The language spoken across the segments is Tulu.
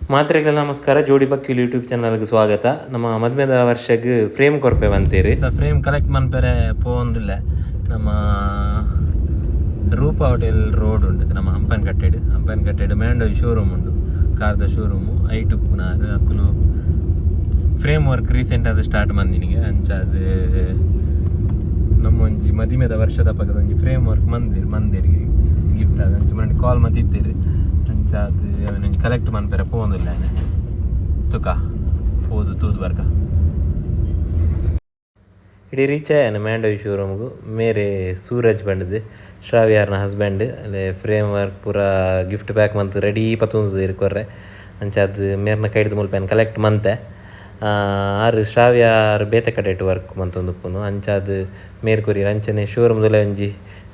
ಮಾತ್ರೆಗಳ ನಮಸ್ಕಾರ, ಜೋಡಿ ಬಕ್ಕಿಲ್ ಯೂಟ್ಯೂಬ್ ಚಾನಲ್ಗೆ ಸ್ವಾಗತ. ನಮ್ಮ ಮದ್ಮೆದ ವರ್ಷಗ್ ಫ್ರೇಮ್ ಕೊರ್ಪೆ ಬಂತೀರಿ. ಫ್ರೇಮ್ ಕಲೆಕ್ಟ್ ಮನ್ಪೆರೆ ಪೋವೊಂದಿಲ್ಲ. ನಮ್ಮ ರೂಪಾ ಹೋಟೆಲ್ ರೋಡ್ ಉಂಟು, ನಮ್ಮ ಹಂಪನ್ ಕಟ್ಟೆಡ್. ಹಂಪನ್ ಕಟ್ಟೆಡ್ ಮ್ಯಾಂಡೋಯ್ ಶೋರೂಮ್ ಉಂಡು, ಕಾರ್ದ ಶೋರೂಮು. ಐಟ್ ಉಪ್ಪುನಾರು ಅಕುಲು ಫ್ರೇಮ್ ವರ್ಕ್ ರೀಸೆಂಟ್ ಅದು ಸ್ಟಾರ್ಟ್ ಮಂದಿನಿಗೆ. ಅಂಚಾದ್ ನಮ್ಮ ಒಂಜಿ ಮದಿಮೆದ ವರ್ಷದ ಪಕ್ಕದ ಒಂಜಿ ಫ್ರೇಮ್ ವರ್ಕ್ ಮಂದಿರ್ ಮಂದಿರಿಗೆ ಗಿಫ್ಟ್ ಅದು. ಅಂಚ ಮನೆ ಕಾಲ್ ಮತ್ತಿತ್ತೀರಿ. ಅಂಚ ಅದು ಅವನ ಕಲೆಕ್ಟ್ ಮನ್ಪೆರೆ ಪೋವೊಂದಿಲ್ಲ. ತುಕ ಪೋದು ತೂದು ಬರ್ಕ. ಇಡೀ ರೀಚ್ ಆಯನ ಮ್ಯಾಂಡೋಯ್ ಶೋರೂಮ್ಗು. ಮೇರೆ ಸೂರಜ್ ಬಂಡದು, ಶ್ರಾವ್ಯಾರ್ನ ಹಸ್ಬೆಂಡ್. ಅಲ್ಲೇ ಫ್ರೇಮ್ ವರ್ಕ್ ಪೂರ ಗಿಫ್ಟ್ ಪ್ಯಾಕ್ ಮಂತ್ ರೆಡಿ ಪತ್ತೊಂದು ಕೊರ್ರೆ. ಅಂಚ ಅದು ಮೇರ್ನ ಕೈಡ್ದು ಮುಲ್ಪ ಕಲೆಕ್ಟ್ ಮಂತೆ. ಆರು ಶ್ರಾವ್ಯಾರ್ ಬೇತೆ ಕಡೆಟ್ ವರ್ಕ್ ಮಂತೊಂದುಪ್ಪುನು. ಅಂಚಾದ್ ಮೇರ್ ಕೊರಿಯರ್. ಅಂಚನೆ ಶೋರೂಮ್ದಲ್ಲ ಒಂಜಿ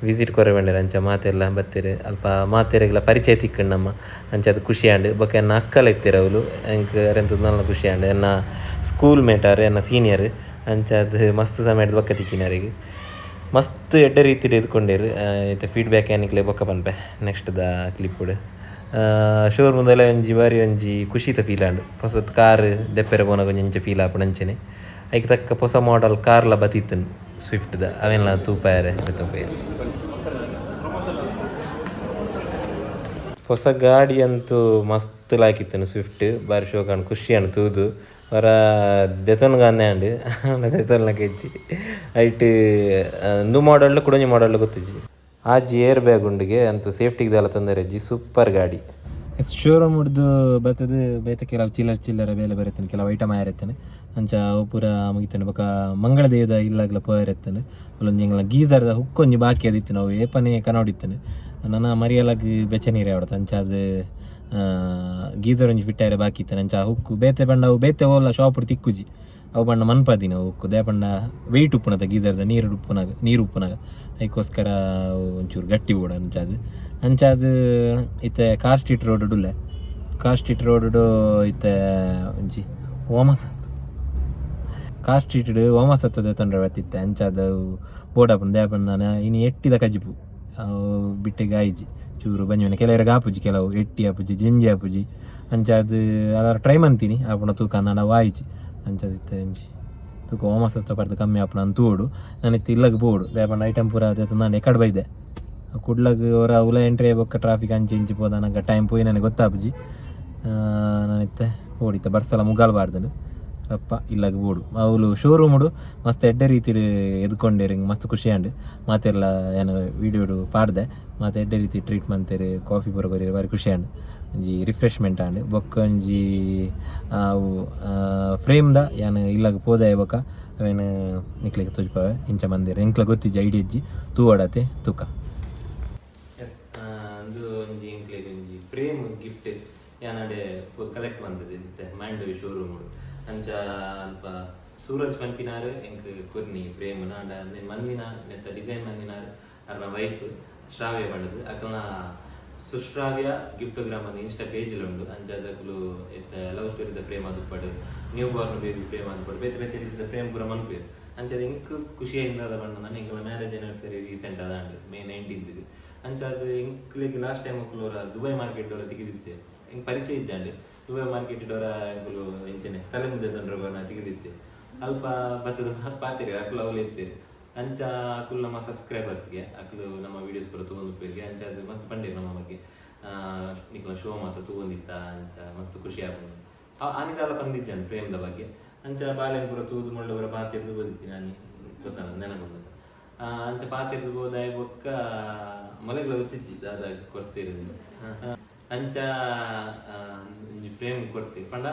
ವಿಸಿಟ್ ಕೊರೆ ಬಂಡೆರ್. ಅಂಚ ಮಾತೆಲ್ಲ ಬತ್ತೆರ್. ಅಲ್ಪ ಮಾತೆರೆಗ್ಲ ಪರಿಚಯ ತಿಕ್ಕಂಡು ನಮ್ಮ. ಅಂಚ ಅದು ಖುಷಿ ಆಂಡ್. ಬೊಕ ಎನ್ನ ಅಕ್ಕಲ ಇತ್ತೆರ್ ಅವ್ಲು. ಎಂಕ್ ಅರೆನ್ ತೂದು ಖುಷಿ ಆಂಡ್. ಎನ್ನ ಸ್ಕೂಲ್ ಮೇಟ್ ಆರ್, ಎನ್ನ ಸೀನಿಯರ್. ಅಂಚ ಅದು ಮಸ್ತ್ ಸಮಯದ ಬೊಕ್ಕ ತಿಕ್ಕಿನರಿಗೆ. ಮಸ್ತ್ ಎಡ್ಡೆ ರೀತಿಡ್ ಎದ್ಕೊಂಡೆರ್. ಇತ್ತೆ ಫೀಡ್ಬ್ಯಾಕ್ ಏನಿಕ್ಲೆ ಬೊಕ್ಕ ಪನ್ಪೆ ನೆಕ್ಸ್ಟ್ ದ ಕ್ಲಿಪ್ಪುಡ್. ಶೋರೂಮ್ದಲ್ಲ ಒಂಜಿ ಬಾರಿ ಒಂಜಿ ಖುಷಿತ ಫೀಲ್ ಆಂಡ್. ಪೊಸತ್ ಕಾರ್ ದೆಪ್ಪೆರೆ ಪೋನಗ ಒಂಜಿ ಇಂಚ ಫೀಲ್ ಆಪುಂಡು ಅಂಚನೆ. ಐಕ್ ತಕ್ಕ ಪೊಸ ಮಾಡೆಲ್ ಕಾರ್ಲ ಬತ್ತಿತ್ತುಂಡು ಸ್ವಿಫ್ಟ್ ದ. ಅವೆನ್ಲ ತೂಪಾಯರೆ ಲೆತ್ತೊಂಪೆರ್. ಹೊಸ ಗಾಡಿ ಅಂತೂ ಮಸ್ತ್ ಲಾಯ್ಕಿತ್ತುಂಡು ಸ್ವಿಫ್ಟ್. ಬಾರಿ ಶೋಕ್ ಆಂಡ್, ಖುಷಿ ಆಂಡ್ ತೂದು. ವರ ದೆತೊನ್ಗಾನೆ ಆಂಡ್, ದೆತೊನ್ಲಕ ಇಜ್ಜಿ. ಐಟ್ ಇಂದು ಮಾಡೆಲ್ ಕುಡೊಂಜಿ ಮಾಡೆಲ್ ಗೊತ್ತಿಜ್ಜಿ. ಆಜಿ ಏರ್ ಬ್ಯಾಗ್ ಉಂಡುಗೆ. ಅಂತೂ ಸೇಫ್ಟಿಗೆ ದಾಲ ತೊಂದರೆ ಇಜ್ಜಿ. ಸೂಪರ್ ಗಾಡಿ. ಶೋರೂಮ್ ಹಿಡ್ದು ಬತ್ತದು ಬೇತೆ ಕೆಲವು ಚಿಲ್ಲರ್ ಚಿಲ್ಲರೆ ಬೇಲೆ ಬರೆತೇನೆ, ಕೆಲವು ಐಟಮ್ ಆಯರೆತ್ತೇನೆ. ಅಂಚ ಅವು ಪೂರ ಮುಗಿತೇನೆ. ಬೊಕ ಮಂಗಳ ದೇವದ ಇಲ್ಲಾಗ್ಲ ಪೋಯರೆತ್ತೇನೆ. ಅಲ್ಲೊಂಜಿ ಎಂಗ್ಲ ಗೀಸರ್ದ ಹುಕ್ ಒಂಜಿ ಬಾಕಿ ಅದಿತ್ತು, ನಾವು ಏಪನೆ ಕನೋಡಿತ್ತೇನೆ. ನನ ಮರಿಯಲಾಗ್ ಬೆಚ್ಚ ನೀರು ಆವಡತ. ಅಂಚ ಅದು ಗೀಸರ್ ಒಂಜಿ ಫಿಟ್ ಆಯರೆ ಬಾಕಿ ಇತ್ತೇನೆ. ಅಂಚ ಹುಕ್ಕು ಬೇತೆ ಪಂಡ ಅವು ಬೇತೆ ಓಲ ಶಾಪ್ ತಿಕ್ಕುಜಿ. ಅವು ಪಂಡ ಮನ್ಪದಿನ ಹುಕ್ಕು ದಾಯೆ ಪಂಡ ವೆಯ್ಟ್ ಉಪ್ಪುನತ ಗೀಸರ್ದ ನೀರು ಉಪ್ಪುನಾಗ, ನೀರು ಉಪ್ಪುನಾಗ. ಐಕೋಸ್ಕರ ಒಂಚೂರು ಗಟ್ಟಿ ಬೋಡು. ಅಂಚಾದ್ ಅಂಚಾದ್ ಇತ್ತೆ ಕಾರ್ ಸ್ಟ್ರೀಟ್ ರೋಡ್ ಉಲ್ಲೆ. ಕಾರ್ ಸ್ಟ್ರೀಟ್ ರೋಡ್ ಇತ್ತೆ ಒಂಜಿ ಓಮಸ್ ಕಾರ್ ಸ್ಟ್ರೀಟ್ ಓಮಸತ್ವ ತೊಂದರೆ ಬತ್ತಿತ್ತೆ. ಅಂಚಾದ್ ಬೋಡಾಪುಂಡು. ದಾಯೆ ಪಂಡ ನಾನು ಇನಿ ಎಟ್ಟಿದ ಕಜಿಪು, ಅವು ಬಿಟ್ಟೆಗೆ ಆಯ್ಜಿ ಚೂರು ಬಂಜಿ. ಕೆಲವರಿಗೆ ಆಪುಜಿ, ಕೆಲವು ಎಟ್ಟಿ ಆಪುಜಿ, ಜಂಜಿ ಆಪುಜಿ. ಅಂಚಾದ್ ಅದಾರ ಟ್ರೈ ಮಂತೀನಿ, ಆಪುಣ ತೂಕ. ನಾನು ಅವು ಆಯ್ಜಿ. ಅಂಚಾದ್ ಇತ್ತೆ ಒಂಜಿ ತೂಕ, ಓಮಸತ್ವ ಪರ್ದು ಕಮ್ಮಿ ಆಪುಣ ಅಂತ ತೂಡು. ನಾನು ಇತ್ತೆ ಇಲ್ಲಗ್ ಪೋಡು. ದಾಯೆ ಪಂಡ ಐಟಮ್ ಪೂರ ಅದೇ ನಾನು ಎಕಡೆ ಬೈದೆ. ಕುಡ್ಲಗ್ ಹೊರ ಉಲ ಎಂಟ್ರಿ ಬೊಕ್ಕ ಟ್ರಾಫಿಕ್ ಅಂಚೆ ಇಂಚಿ ಪೋದ ನಂಗೆ ಟೈಮ್ ಪೋಯಿ ನನಗೆ ಗೊತ್ತಾಪುಜಿ. ನಾನಿತ್ತೆ ಪೋಡಿತ್ತೆ ಬರ್ಸಲ ಮುಗಾಲ್ ಬಾರ್ದನು ರಪ್ಪ ಇಲ್ಲಗ್ ಬೋಡು. ಅವ್ಲು ಶೋರೂಮುಡು ಮಸ್ತ್ ಎಡ್ಡೆ ರೀತಿಡ್ ಎದ್ಕೊಂಡೇರು, ಮಸ್ತ್ ಖುಷಿ ಆಂಡ್. ಮಾತೆರ್ಲ ಏನು ವೀಡಿಯೋಡು ಪಾಡ್ದೆ. ಮಾತ ಎಡ್ಡೆ ರೀತಿ ಟ್ರೀಟ್ ಮಂತೇರು, ಕಾಫಿ ಪೂರ ಕೊರಿಯೆರ್. ಬಾರಿ ಖುಷಿ ಆಂಡ್, ಒಂಜಿ ರಿಫ್ರೆಶ್ಮೆಂಟ್ ಆಂಡ್. ಬೊಕ್ಕ ಒಂಜಿ ಅವು ಫ್ರೇಮ್ದ ಯಾನ್ ಇಲ್ಲಗ್ ಪೋದೆ. ಬೊಕ್ಕ ಅವೇನು ನಿಕ್ಲೆಗ್ ತೋಜಿಪಾವೆ ಇಂಚ ಮಂದೆರ್. ಎಂಕ್ಲ ಗೊತ್ತಿಜ್ಜಿ, ಐಡಿಯಾ ಇಜ್ಜಿ, ತೂವಡತೆ ತೂಕ. ಅಂದು ಒಂಜಿ ಎಂಕ್ಲೆಗ್ ಒಂಜಿ ಫ್ರೇಮ್ ಗಿಫ್ಟ್ ಯಾನಡೆ ಕಲೆಕ್ಟ್ ಬಂದದ್ದು ಇತ್ತೆ ಮ್ಯಾಂಡೋವಿ ಶೋರೂಮ್. ಅಂಚ ಅಲ್ಪ ಸೂರಜ್ ಪನ್ಪಿನಾರ್ ಎಂಕ್ ಕೊರ್ನಿ ಫ್ರೇಮ್. ನಾಂಡ ಮಂದಿನ ನೆತ್ತ ಡಿಸೈನ್ ಮಂದಿನಾರ್ ಅರ್ನ ವೈಫ್ ಶ್ರಾವ್ಯ ಪಂಡದು. ಅಕಲ್ನ ಸುಶ್ರಾವ್ಯ ಗಿಫ್ಟ್ ಗ್ರಾಮ್ ಅಂತ ಇನ್ಸ್ಟಾ ಪೇಜ್ ಉಂಡು. ಅಂಚಾದ್ ಅಕುಲು ಇತ್ತೆ ಲವ್ ಸ್ಟೋರಿದ ಫ್ರೇಮ್ ಅದು, ನ್ಯೂ ಬಾರ್ನ್ ಬೇಬಿ ಫ್ರೇಮ್ ಅದು, ಬೇತೆ ಬೇತೆ ರೀತಿದ ಫ್ರೇಮ್ ಪೂರ ಮನ್ಪುವೆರ್. ಅಂಚಾದ್ ಎಂಕ್ ಖುಷಿ ಆయింದ ಪಂಡ ನಾನು ಎಂಕಲ ಮ್ಯಾರೇಜ್ ಆನಿವರ್ಸರಿ ರೀಸೆಂಟ್ ಅದಾಂಡ್ ಮೇ 19. ಅಂಚಾದ್ ಎಂಕ್ಲೆಗ್ ಲಾಸ್ಟ್ ಟೈಮ್ ಅಕುಲು ದುಬೈ ಮಾರ್ಕೆಟ್ ಅವರ ತಿಗಿದಿತ್ತೆ. ಎಂಕ್ ಪರಿಚಯ ಇಜ್ಜಾಂಡ್. ದುಬೈ ಮಾರ್ಕೆಟ್ ಅವರ ಎಂಕುಲು ಎಂಚನೆ ತಲೆ ಮುಂದೆ ತೊಂದ್ರೆ ತಿಗಿದಿತ್ತೆ. ಅಲ್ಪ ಬತ್ತದ ಪಾತೆರೆ ಅಕುಲು ಅವಳು ಇತ್ತೇರು. ಅಂಚ ಅಕುಲು ನಮ್ಮ ಸಬ್ಸ್ಕ್ರೈಬರ್ಸ್ಗೆ, ಅಕುಲು ನಮ್ಮ ವೀಡಿಯೋಸ್ ಪೂರ ತೂವೊಂದು. ಅಂಚ ಅದು ಮಸ್ತ್ ಪಂಡೇರು ನಮ್ಮ ಬಗ್ಗೆ, ನಿಕ್ಲ ಶೋ ಮಾತ ತೂವೊಂದಿತ್ತ. ಅಂಚ ಮಸ್ತ್ ಖುಷಿ ಆಪುಂಡು. ಆನಿದಾಲ ಪಂದಿಜ್ಜಾನ್ ಫ್ರೇಮ್ದ ಬಗ್ಗೆ. ಅಂಚ ಬಾಲೆನ್ ಪೂರ ತೂದು ಮುಳ್ಳು ಪೂರ ಪಾತೆರ್ದು ಬೋದಿತ್ತಿ ನಾನಿ ಗೊತ್ತಾನ ನೆನಪುಂಡು. ಅಂಚ ಪಾತೆರ್ದು ಬೋದಾಯ ಬೊಕ್ಕ ಮೊಲೆಗ್ಲ ಗೊತ್ತಿಜ್ಜಿ ದಾದ ಕೊರ್ತೀರಿ. ಅಂಚ ಒಂಜಿ ಫ್ರೇಮ್ ಕೊರ್ತೀರಿ ಪಂಡ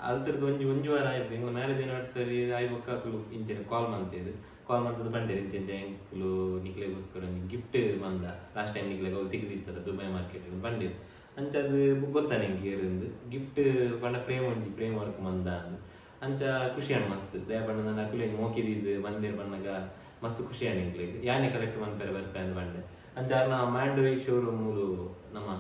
ಅಲ್ತರ್ದು ಒಂಜಿ ಒಂಜಿ ವಾರ ಆಯ್ತು. ಎಂಗ್ಲ ಮ್ಯಾರೇಜ್ ಆನಿವರ್ಸರಿ ಆಯ್ ಬೊಕ್ಕ ಅಕುಲು ಇಂಚನೆ ಕಾಲ್ ಮಂತೇರು. ಕಾಲ್ ಮಂತದ್ದು ಬಂಡೇರು, ಇಂಚ ಇಂಚ ಎಂಕುಲು ನಿಕ್ಲೆಗೋಸ್ಕರ ಒಂಜಿ ಗಿಫ್ಟ್ ಮಂದ, ಲಾಸ್ಟ್ ಟೈಮ್ ನಿಕ್ಲೆಗ್ ಅವು ತಿಕ್ದಿತ್ತದ ದುಬೈ ಮಾರ್ಕೆಟ್ ಬಂಡೇರು. ಅಂಚ ಅದು ಗೊತ್ತಾನೆ ಎಂಕ್ ಏರಿಂದು ಗಿಫ್ಟ್ ಪಂಡ ಫ್ರೇಮ್, ಒಂಜಿ ಫ್ರೇಮ್ ವರ್ಕ್ ಮಂದ ಅಂದ್. ಅಂಚ ಖುಷಿ ಆಂಡ್ ಮಸ್ತ್. ದಾಯೆ ಪಂಡ ನನ್ನ ಅಕುಲು ಮೋಕಿದಿದ್ದು ಬಂದೇರು ಬನ್ನಗ ಮಸ್ತ್ ಖುಷಿ ಆಂಡ್ ಎಂಕ್ಲೆಗ್. ಯಾನೆ ಕಲೆಕ್ಟ್ ಮನ್ಪೆರೆ ಬರ್ಪೆ ಅಂದ್ ಬಂಡೆ. ಅಂಚ ಅರ್ನ ಮ್ಯಾಂಡೋವಿ ಶೋರೂಮ್ ಮೂಲು ನಮ್ಮ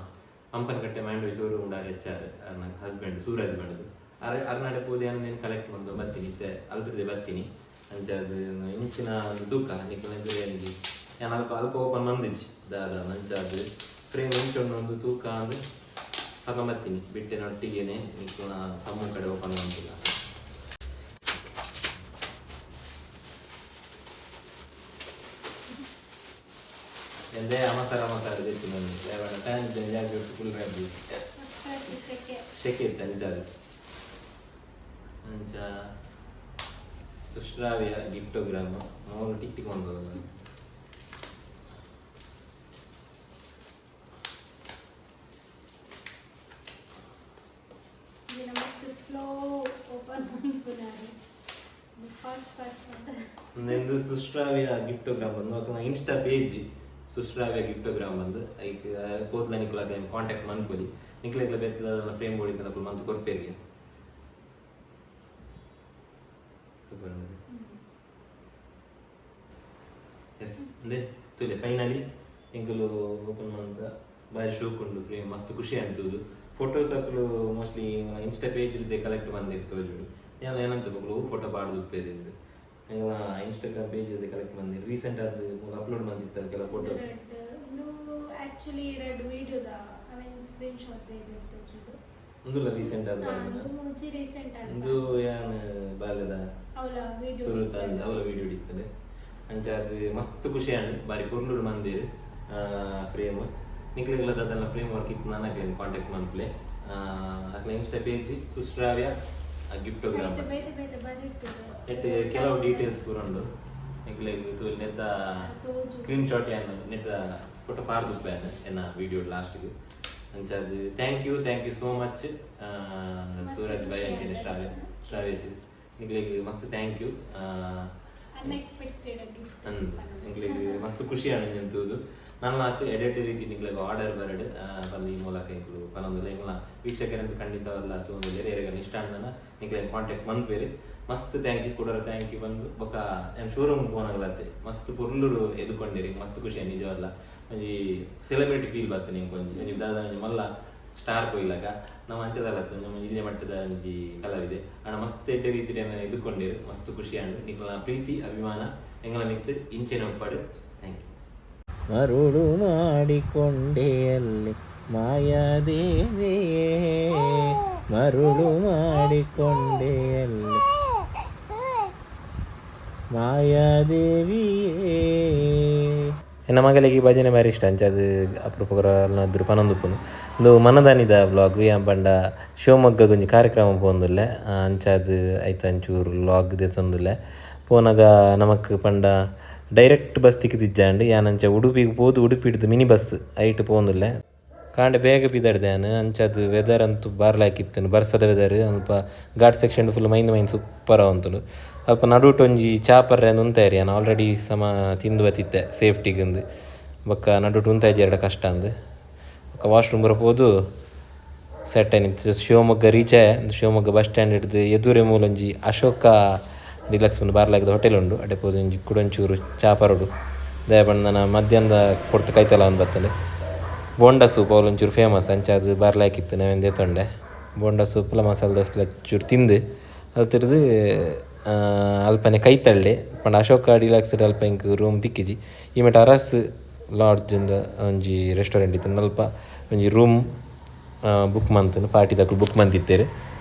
ಹಂಪನಕಟ್ಟೆ ಮ್ಯಾಂಡೋವಿ ಶೋರೂಮ್ ಉಂಡಾರ್ ಹೆಚ್ಚಾರ್ ಅರ್ನ ಹಸ್ಬೆಂಡ್ ಸೂರಜ್ ಬಂಡದು. ಅರ್ ಅರ್ನಾಡೆ ಪೋದು ಯಾನ್ ಕಲೆಕ್ಟ್ ಬಂದು ಬರ್ತೀನಿ. ಇತ್ತೆ ಅಲ್ತದೆ ಬರ್ತೀನಿ. ಅಂಚ ಅದು ಇಂಚಿನ ಒಂದು ತೂಕ ನಿಕ್ಲೆ ಒಂಜಿ ಯಾನ್ ಅಲ್ಪ ಅಲ್ಪ ಓಪನ್ ಮಂದಿಜ್ಜಿ ದಾದ. ಅಂಚ ಅದು ಫ್ರೇಮ್ ಇಂಚ ಒಂದು ತೂಕ ಅಂದ್. ಪತೊಂಬತ್ತೀನಿ ಬಿಟ್ಟೆನೊಟ್ಟಿಗೆನೆ ನಿಕ್ಕುನ ಸಮ್ಮು ಕಡೆ ಓಪನ್ ಮಂತಿಲ್ಲ. ಎಂದೇ ಅಮಸರ ಅಮಸರ తెచ్చి ನನ್ను ದೇವಡ ಫ್ಯಾನ್ ಜಾಗ ಫುಲ್ ರೆಡಿ. ಶೆಕೆ ಇತ್ತು ಅಂಚಾದ ಅಂಚ ಸುಶ್ರಾವ್ಯ ಗಿಫ್ಟೋಗ್ರಾಮ್ ಮೂರು ಟಿಕ್ ಟಿಕ್ ಒಂದು. ಸ್ಲೋ ಓಪನ್ ಮನ್ಪುನಾರು ಫಾಸ್ಟ್ ಫಾಸ್ಟ್. ನಂದು ಸುಶ್ರಾವ್ಯ ಗಿಫ್ಟೋಗ್ರಾಮ್ ಬಂದು ಅಕ್ಕ ಇನ್ಸ್ಟಾ ಪೇಜ್ ಸುಶ್ರಾವ್ಯ ಗಿಫ್ಟೋಗ್ರಾಮ್ ಬಂದು ಐಕ್ ಪೋತ್ಲ ನಿಕ್ಲ ಕಾಂಟ್ಯಾಕ್ಟ್ ಮನ್ಪೊಲಿ. ನಿಕ್ಲೆಗ್ಲ ಬೇತ ಫ್ರೇಮ್ ಬೋರ್ಡ್ ಇತ್ತನ ಮಂತ್ ಕೊರ್ಪೇರಿಗೆ. ಸೂಪರ್. ಎಸ್, ಅಂದೆ ತುಲೆ ಫೈನಲಿ ಎಂಕುಲು ಓಪನ್ ಮಂತ ಬಾರಿ ಶೋಕ್ ಉಂಡು ಫ್ರೇಮ್. ಮಸ್ತ್ ಖುಷಿ ಅಂತುದು. ಫೋಟೋಸ್ ಅಕ್ಲು mostly insta page ಇದ್ದೆ ಕಲೆಕ್ಟ್ ಬಂದಿರ್ತೋಜುಡು. ಏನ ಏನಂತ ಮಕ್ಕಳು ಫೋಟೋ ಪಾಡ್ದು ಉಪ್ಪೇದಿಂದು ಎಂಗಲ ಇನ್ಸ್ಟಾಗ್ರಾಮ್ ಪೇಜ್ ಇದೆ ಕಲೆಕ್ಟ್ ಬಂದಿ ರೀಸೆಂಟ್ ಅದು ಅಪ್ಲೋಡ್ ಬಂದಿತ್ತಲ್ಲ ಕೆಲವು ಫೋಟೋಸ್. ಉಂದು ಆಕ್ಚುಲಿ ರೆಡ್ ವಿಡಿಯೋದ ಅವೆನ್ ಸ್ಕ್ರೀನ್ ಶಾಟ್ ಇರ್ತೋಜುಡು. ಉಂದುಲ ರೀಸೆಂಟ್ ಅದು ಬಂದಿನ. ಉಂದು ಮುಂಚೆ ರೀಸೆಂಟ್. ಉಂದು ಯಾನ್ ಬಾಲ್ಯದ ಅವಲ ವಿಡಿಯೋ. ಸುರುತ ಅವಲ ವಿಡಿಯೋ ಇತ್ತಲೆ. ಅಂಚ ಅದು ಮಸ್ತ್ ಖುಷಿ ಆಂಡ್. ಬಾರಿ ಪೊರ್ಲುಡು ಮಂದಿರ್ ಫ್ರೇಮ್. ನಿಕ್ಲೆಗ್ಲ ದಾದನ ಫ್ರೇಮ್ ವರ್ಕ್ ಇತ್ತು ನಾನು ಅಕ್ಲೆನ್ ಕಾಂಟ್ಯಾಕ್ಟ್ ಮನ್ಪುಲೆ. ಅಕ್ಲೆ ಇನ್ಸ್ಟಾ ಪೇಜ್ ಸುಶ್ರಾವ್ಯ ಗಿಫ್ಟೋಗ್ರಾಮ್. ಬೇತೆ ಬೇತೆ ಬಂದಿರ್ತದೆ. ನೆಟ್ ಕೆಲವು ಡೀಟೇಲ್ಸ್ ಪೂರ ಉಂಡು. ನಿಕ್ಲೆಗ್ ತೂಲ್ ನೆತ್ತ ಸ್ಕ್ರೀನ್ ಶಾಟ್ ಯಾನ್ ನೆತ್ತ ಫೋಟೋ ಪಾಡ್ದುಪ್ಪೆ ಯಾನ್ ಎನ್ನ ವಿಡಿಯೋ ಲಾಸ್ಟ್ಗೆ. ಅಂಚ ಅದು thank you, thank you so much Suraj bhai ಅಂಚಿನ ಶ್ರಾವ್ಯ ಶ್ರಾವ್ಯ ಸಿಸ್, ನಿಕ್ಲೆಗ್ ಮಸ್ತ್ thank you. Unexpected gift. ನಿಕ್ಲೆಗ್ ಮಸ್ತ್ ಖುಷಿ ಆಂಡ್ ಎಂತೂದು. ನನ್ನ ಮಾತು ಎಡೆಡ್ ರೀತಿ ನಿಕ್ಲೆಗ್ ಆರ್ಡರ್ ಬರಡ್ ಪಂದ್ ಈ ಮೂಲಕ ಎಂಕುಲು ಪನೊಂದುಲ್ಲ. ಎಂಕ್ಲ ವೀಕ್ಷಕರಂತೂ ಖಂಡಿತವಲ್ಲ ತೂವೊಂದುಲ್ಲೆರ್. ಏರೆಗ್ಲ ಇಷ್ಟ ಆಂಡನ ನಿಕ್ಲೆನ್ ಕಾಂಟ್ಯಾಕ್ಟ್ ಮನ್ಪುವೆರ್. ಮಸ್ತ್ thank you, ಕುಡೊರ thank you ಬಂದು. ಬೊಕ ಯಾನ್ ಶೋರೂಮ್ ಪೋನಗಲತ್ತೆ ಮಸ್ತ್ ಪೊರ್ಲುಡು ಎದುಕೊಂಡಿರಿ. ಮಸ್ತ್ ಖುಷಿ ನಿಜವಲ್ಲ. ಒಂಜಿ ಸೆಲೆಬ್ರಿಟಿ ಫೀಲ್ ಬರ್ತದೆ ನಿಂಗೆ. ಒಂಜಿ ಒಂಜಿ ದಾದ ಒಂಜಿ ಮಲ್ಲ ಸ್ಟಾರ್ ಪೋಯಿಲಕ ನಾವು ಅಂಚದಲ್ಲ, ನಮ್ಮ ಇಲ್ಲಿಯ ಮಟ್ಟದ ಒಂಜಿ ಕಲಾವಿದೆ ಅಣ್ಣ ಮಸ್ತ್ ಎಡ್ಡೆ ರೀತಿಡ್ ಎನ್ನನ್ ಎದುಕೊಂಡಿರು. ಮಸ್ತ್ ಖುಷಿ ಆಂಡ್. ನಿಕ್ಲೆನ ಪ್ರೀತಿ ಅಭಿಮಾನ ಎಂಗಲ ಮಿತ್ತ್ ಇಂಚೆನೆ ಉಪ್ಪಡ್. Thank you. ಮರುಳು ಮಾಡಿಕೊಂಡೆಯಲ್ಲಿ ಮಾಯಾದೇವಿಯೇ, ಮರುಳು ಮಾಡಿಕೊಂಡೆಯಲ್ಲಿ ಮಾಯಾದೇವಿಯೇ. ಎನ್ನ ಮಗಳಿಗೆ ಭಜನೆ ಬಾರಿ ಇಷ್ಟ. ಅಂಚ ಅದು ಅಪರೂಪಕರ ಪನೊಂದುಪ್ಪುನು. ಉಂದು ಮನದಾನಿದ ವ್ಲಾಗ್. ಯಾನ್ ಪಂಡ ಶಿವಮೊಗ್ಗಗ್ ಒಂಜಿ ಕಾರ್ಯಕ್ರಮ ಪೋವೊಂದುಲ್ಲೆ. ಅಂಚಾದ್ ಐತ ಒಂಚೂರು ವ್ಲಾಗ್ ದೆತ್ತೊಂದುಲ್ಲೆ. ಪೋನಗ ನಮಕ್ ಪಂಡ ಡೈರೆಕ್ಟ್ ಬಸ್ ತಿಕ್ಕಿದಿಜ್ಜಾಂಡ್. ಯಾನ್ ಅಂಚ ಉಡುಪಿಗ್ ಪೋದು ಉಡುಪಿಡ್ದು ಮಿನಿ ಬಸ್ ಐಟ್ ಪೋವೊಂದುಲ್ಲೆ. ಕಾಂಡೆ ಬೇಗ ಪಿದಾಡ್ದೆ ಯಾನ್. ಅಂಚಾದ್ ವೆದರ್ ಅಂತೂ ಬಾರಿ ಲಾಯ್ಕ್ ಇತ್ತುಂಡು. ಬರ್ಸದ ವೆದರ್. ಅಲ್ಪ ಘಾಟ್ ಸೆಕ್ಷನ್ ಫುಲ್ ಮೈಂದ್ ಮೈಂದ್ ಸೂಪರ್ ಆವೊಂತುಂಡು. ಅಲ್ಪ ನಡುಟ್ ಒಂಜಿ ಚಾ ಪರ್ರೆ ಉಂತಾಯೆರ್. ಯಾನ್ ಆಲ್ರೆಡಿ ಸಮ ತಿಂದು ಬತ್ತಿತ್ತೆ ಸೇಫ್ಟಿಗ್ ಬೊಕ್ಕ ನಡುಟ್ ಉಂತಾಯಿಜೆರ್ಡ ಕಷ್ಟ ಅಂದ್. ಬೊಕ್ಕ ವಾಶ್ರೂಮ್ ಪೂರ ಪೋದು ಸೆಟ್ ಆಯ್ತು. ಶಿವಮೊಗ್ಗ ರೀಚ್ ಆಯೆ. ಶಿವಮೊಗ್ಗ ಬಸ್ ಸ್ಟ್ಯಾಂಡ್ ಹಿಡ್ದು ಎದುರೆ ಮೂಲೊಂಜಿ ಅಶೋಕ ಡಿಲಕ್ಸ್ ಒಂದು ಬಾರ್ಲಾಗದ ಹೋಟೆಲ್ ಉಂಡು. ಅಡೆ ಪೋದು ಒಂಜಿ ಕುಡೊಂಚೂರು ಚಾ ಪರೊಡು. ದಾಯೆ ಪಂಡ ನನ ಮಧ್ಯಾಹ್ನದ ಪೊರ್ತು ಕೈತಲ ಅಂದ್ ಬತ್ತುಂಡು. ಬೋಂಡ ಸೂಪ್ ಅವ್ಲು ಒಂಚೂರು ಫೇಮಸ್. ಅಂಚಾದ್ ಬಾರಿ ಲಾಯ್ಕ್ ಇತ್ತು. ಅವೆನ್ ದೆತೊಂಡೆ. ಬೋಂಡ ಸೂಪ್ಲ ಮಸಾಲೆ ದೋಸೆಲ ಚೂರು ತಿಂದು ಅಲ್ತಿರ್ದು ಅಲ್ಪನೆ ಕೈತಳ್ಳಿ ಪಂಡ ಅಶೋಕ ಡಿಲಕ್ಸ್ ಅಲ್ಪ ಎಂಕ್ ರೂಮ್ ತಿಕ್ಕಿಜಿ. ಈ ಮಟ್ಟ ಅರಸ್ ಲಾಡ್ಜ್ ಒಂಜಿ ರೆಸ್ಟೋರೆಂಟ್ ಇತ್ತು. ಅಲ್ಪ ಒಂಜಿ ರೂಮ್ ಬುಕ್ ಮಂತುನು ಪಾರ್ಟಿದಕುಲು ಬುಕ್ ಮಂತಿತ್ತೆರ್.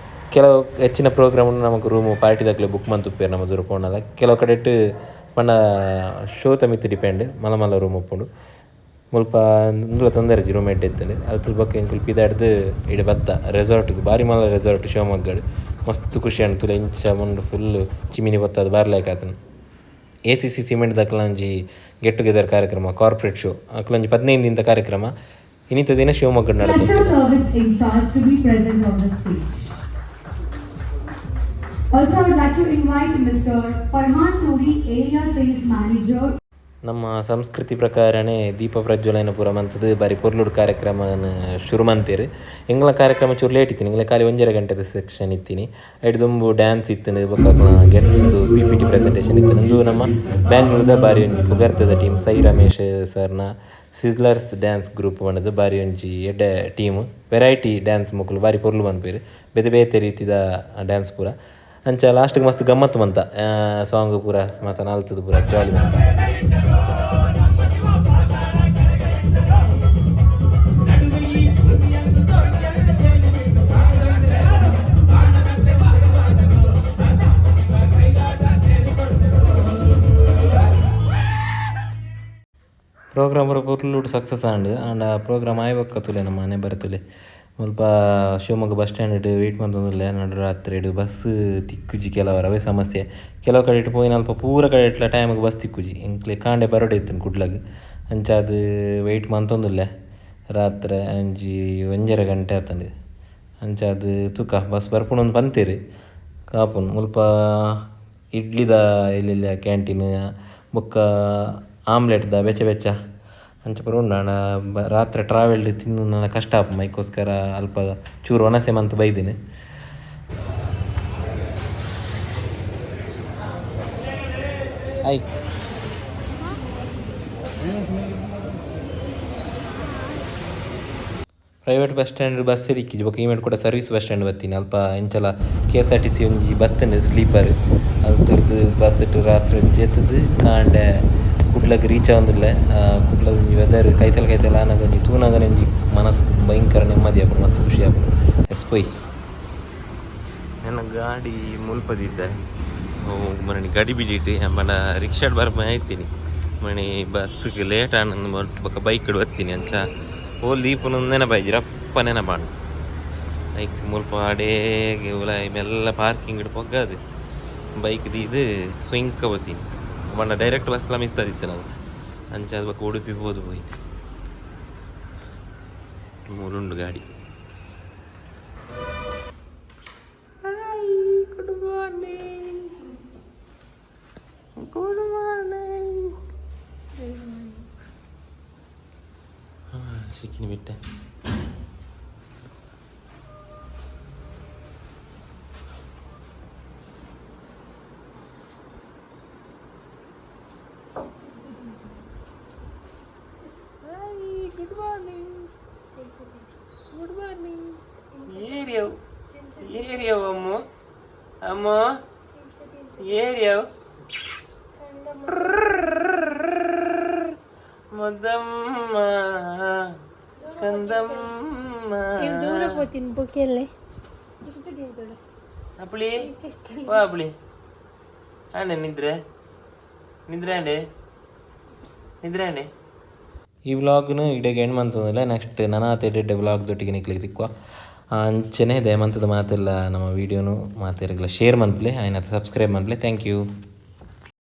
ಕೆಲವು ಹೆಚ್ಚಿನ ಪ್ರೋಗ್ರಾಮ್ ನಮಕ್ ರೂಮ್ ಪಾರ್ಟಿದಕ್ಲೆ ಬುಕ್ ಮಂತುಪ್ಪೆರ್ ನಮ ದೂರ ಪೋನಗ. ಕೆಲವು ಕಡೆಟ್ ಪಂಡ ಶೋತ ಮಿತ್ತ್ ಡಿಪೆಂಡ್ ಮಲ್ಲ ಮಲ್ಲ ರೂಮ್ ಉಪ್ಪುಂಡು. ಮುಲ್ಪ ಉಂದುಲ ತೊಂದರೆ ಇಜ್ಜಿ, ರೂಮ್ ಎಡ್ಡೆ ಇತ್ತುಂಡು. ಅಲ್ತು ಬೊಕ್ಕ ಎಂಕುಲು ಪಿದಾಡ್ದು ಇಡೆ ಬತ್ತ ರೆಸಾರ್ಟ್ಗ್. ಬಾರಿ ಮಲ್ಲ ರೆಸಾರ್ಟ್ ಶಿವಮೊಗ್ಗಡ್. ಮಸ್ತ್ ಖುಷಿ ಆಂಡ್ ತೂಲೆ. ಇಂಚ ಮುಂಡು ಫುಲ್ ಚಿಮಿನಿ ಪೊತ್ತದು ಬಾರಿ ಲಾಯ್ಕ್ ಆತುಂಡು. ಎಸಿಸಿ ಸಿಮೆಂಟ್ ದಕ್ಲ ಒಂಜಿ ಗೆಟ್ ಟುಗೆದರ್ ಕಾರ್ಯಕ್ರಮ, ಕಾರ್ಪೊರೇಟ್ ಶೋ ಅಕ್ಲೊಂಜಿ 15 ದಿನದ ಕಾರ್ಯಕ್ರಮ ಇನ್ನಿತ ದಿನ Shivamogga Cluster ನಡತುಂಡು. Service in charge to be present on the stage. Also, I would like to invite Mr. Farhan Suri, Area Sales Manager, ನಮ್ಮ ಸಂಸ್ಕೃತಿ ಪ್ರಕಾರನೇ ದೀಪ ಪ್ರಜ್ವಲನ ಪೂರ ಮಂತುದು ಬಾರಿ ಪೊರ್ಲುಡು ಕಾರ್ಯಕ್ರಮನ್ ಶುರು ಮಂತೆರ್. ಎಂಗ್ಲ ಕಾರ್ಯಕ್ರಮ ಚೂರು ಲೇಟ್ ಇತ್ತಿನಿ. ಎಂಗ್ಲ ಖಾಲಿ ಒಂಜರೆ ಗಂಟೆದ ಸೆಕ್ಷನ್ ಇತ್ತಿನಿ. ಐಟ್ ದುಂಬು ಡ್ಯಾನ್ಸ್ ಇತ್ತುಂಡು. ಬೊಕ್ಕ get PPT presentation ಇತ್ತುಂಡು. ಉಂದು ನಮ್ಮ ಬ್ಯಾಂಗ್ಳೂರ್ದ ಬಾರಿ ಒಂಜಿ ಪುಗರ್ತೆದ ಟೀಮ್ ಸೈ ರಮೇಶ್ ಸರ್ನ sizzlers dance group ಪಂಡುದು. ಬಾರಿ ಒಂಜಿ ಎಡ್ಡೆ team. Variety dance ಮೊಕುಲು ಬಾರಿ ಪೊರ್ಲು ಪನ್ಪೆರ್. ಬೇತೆ ಬೇತೆ ರೀತಿದ ಡ್ಯಾನ್ಸ್ ಪೂರ. ಅಂಚ ಲಾಸ್ಟ್ಗೆ ಮಸ್ತ್ ಗಮ್ಮತ್ ಮಂತ. ಸಾಂಗ್ ಪೂರ ಮಾತ ನಲ್ತುದು ಪೂರ ಜಾಲಿ ಮಂತ. ಪ್ರೋಗ್ರಾಮ್ ಪೊರ್ಲುಡು ಸಕ್ಸಸ್ ಆಂಡ್. ಆಂಡ ಪ್ರೋಗ್ರಾಮ್ ಆಯಿ ಬೊಕ್ಕ ತೂಲೆ ನಮ್ಮ ಮನೆ ಬರತುಲೆ. ಮುಲ್ಪ ಶಿವಮೊಗ್ಗ ಬಸ್ ಸ್ಟ್ಯಾಂಡ್ ವೇಟ್ ಮಂತೊಂದುಲ್ಲೆ ನಡುರಾತ್ರೆಡ್ ಬಸ್ ತಿಕ್ಕುಜಿ ಕೆಲವರ ಅವೇ ಸಮಸ್ಯೆ. ಕೆಲವು ಕಡೆಟ್ ಪೋಯಿನಲ್ಪ ಪೂರ ಕಡೆಟ್ಲ ಟೈಮ್ ಬಸ್ ತಿಕ್ಕುಜಿ. ಎಂಕ್ಲೆ ಕಾಂಡೆ ಬರೊಡೆ ಇತ್ತುಂಡು ಕುಡ್ಲಗ್. ಅಂಚಾದ್ ವೇಟ್ ಮಂತೊಂದುಲ್ಲೆ ರಾತ್ರೆ ಒಂಜಿ 1.5 ಗಂಟೆ ಆತುಂಡು. ಅಂಚಾದ್ ತುಕ ಬಸ್ ಬರ್ಪುಂಡು ಪಂತೆರ್ ಕಾಪುನು ಮುಲ್ಪ ಇಡ್ಲಿದ ಎಲ್ಲೆಲ್ಲ ಕ್ಯಾಂಟೀನ್ ಬೊಕ್ಕ ಆಮ್ಲೆಟ್ ದ ಬೆಚ್ಚ ಬೆಚ್ಚ ಅಂಚ ಪೂರ ಉಂಡು. ಆಂಡ ರಾತ್ರೆ ಟ್ರಾವೆಲ್ ತಿನ್ನುನ ಕಷ್ಟ ಆಪುಂಡು ಐಕೋಸ್ಕರ ಅಲ್ಪ ಚೂರು ವನಸೆ ಮಂತ್ ಬೈದಿನಿ. I private bus stand bus ತಿಕ್ಕಿಜಿ ಬೊಕ್ಕ ಈಮೆಡ್ ಕೂಡ ಸರ್ವಿಸ್ ಬಸ್ ಸ್ಟ್ಯಾಂಡ್ ಬತ್ತೀನಿ. ಅಲ್ಪ ಎಂಚಲ KSRTC ಒಂಜಿ ಬತ್ತುಂಡು ಸ್ಲೀಪರ್. ಅಲ್ತುರ್ದು ಬಸ್ ರಾತ್ರೆ ಜೆತ್ತುದು ಕಾಂಡೆ ಕುಡ್ಲಗ್ ರೀಚ್ ಆವೊಂದುಲ್ಲೆ. ಕುಡ್ಲದ ಒಂಜಿ ವೆದರ್ ಕೈತಲ್ ಕೈತಲ್ ಆನಗ ಒಂಜಿ ತೂನಗನೆ ಒಂಜಿ ಮನಸ್ಸು ಭಯಂಕರ ನೆಮ್ಮದಿ ಆಪುಂಡು, ಮಸ್ತ್ ಖುಷಿ ಆಪುಂಡು. ಎಸ್ ಪೋಯ್ ನನ್ನ ಗಾಡಿ ಮುಲ್ಪದಿದ್ದೆ ಮರಣಿ ಗಡಿ ಬಿಡಿಟ್ಟು ಪಂಡ ರಿಕ್ಷಾಡ್ ಬರ್ಪ ಐತೀನಿ ಮಣಿ ಬಸ್ಗೆ ಲೇಟ್ ಆನಂದ್ ಬೊಕ್ಕ ಬೈಕ್ ಬತ್ತೀನಿ. ಅಂಚ ಓಲ್ ದೀಪುನ ನೆನಪಾಯ್ಜಿ ರಪ್ಪ ನೆನಪಾಂಡು. ಐಕ್ ಮುಲ್ಪ ಅಡೇಗೆ ಉಲಾಯಿ ಮೆಲ್ಲ ಪಾರ್ಕಿಂಗ್ ಪೊಗ್ಗಾದು ಬೈಕ್ ದೀದ್ ಸ್ವಿಂಕ ಬತ್ತೀನಿ. ಪಂಡ ಡೈರೆಕ್ಟ್ ಬಸ್ಲ ಮಿಸ್ ಆದಿತ್ತು ನಾವು. ಅಂಚ ಅದು ಬೊಕ್ಕ ಉಡುಪಿ ಪೋದು ಪೋಯಿ ಮೂಲುಂಡು ಗಾಡಿ. Hi, good morning. Good morning. ಸಿಕ್ಕಿನಿ ಬಿಟ್ಟೆ. Hi, good morning. Good morning. ಏರಿಯವ್ ಏರಿಯವ್ ಅಮ್ಮ ಅಮ್ಮ ಏರಿಯವ್ ಮುದ್ದಮ್ಮ ಕಂದಮ್ಮ. ದೂರ ಪೋತೀನಿ ಬೊಕ್ಕೆಲ್ಲೆ. ಅಪ್ಪಳಿ ವಾ ಅಪ್ಪಳಿ ಆಂಡೆ ನಿದ್ರೆ ನಿದ್ರೆ ಆಂಡೆ ನಿದ್ರೆ ಆಂಡೆ. ಈ ವ್ಲಾಗ್ನು ಇಡೆಗೆ ಎಂಡ್ ಮಂತೊಂದುಲ್ಲೆ. ನೆಕ್ಸ್ಟ್ ನನಾತ್ ಎಡ್ಡೆ ವ್ಲಾಗ್ ದೊಟ್ಟಿಗೆ ನಿಕ್ಲೆಗ್ ತಿಕ್ಕುವ. ಅಂಚನೆ ದಯಮಂತದ ಮಾತೆಲ್ಲ ನಮ್ಮ ವೀಡಿಯೋನು ಮಾತೆರೆಗ್ಲ ಶೇರ್ ಮನ್ಪುಲೆ, ಆಯ್ನಾತ್ ಸಬ್ಸ್ಕ್ರೈಬ್ ಮನ್ಪುಲೆ. Thank you.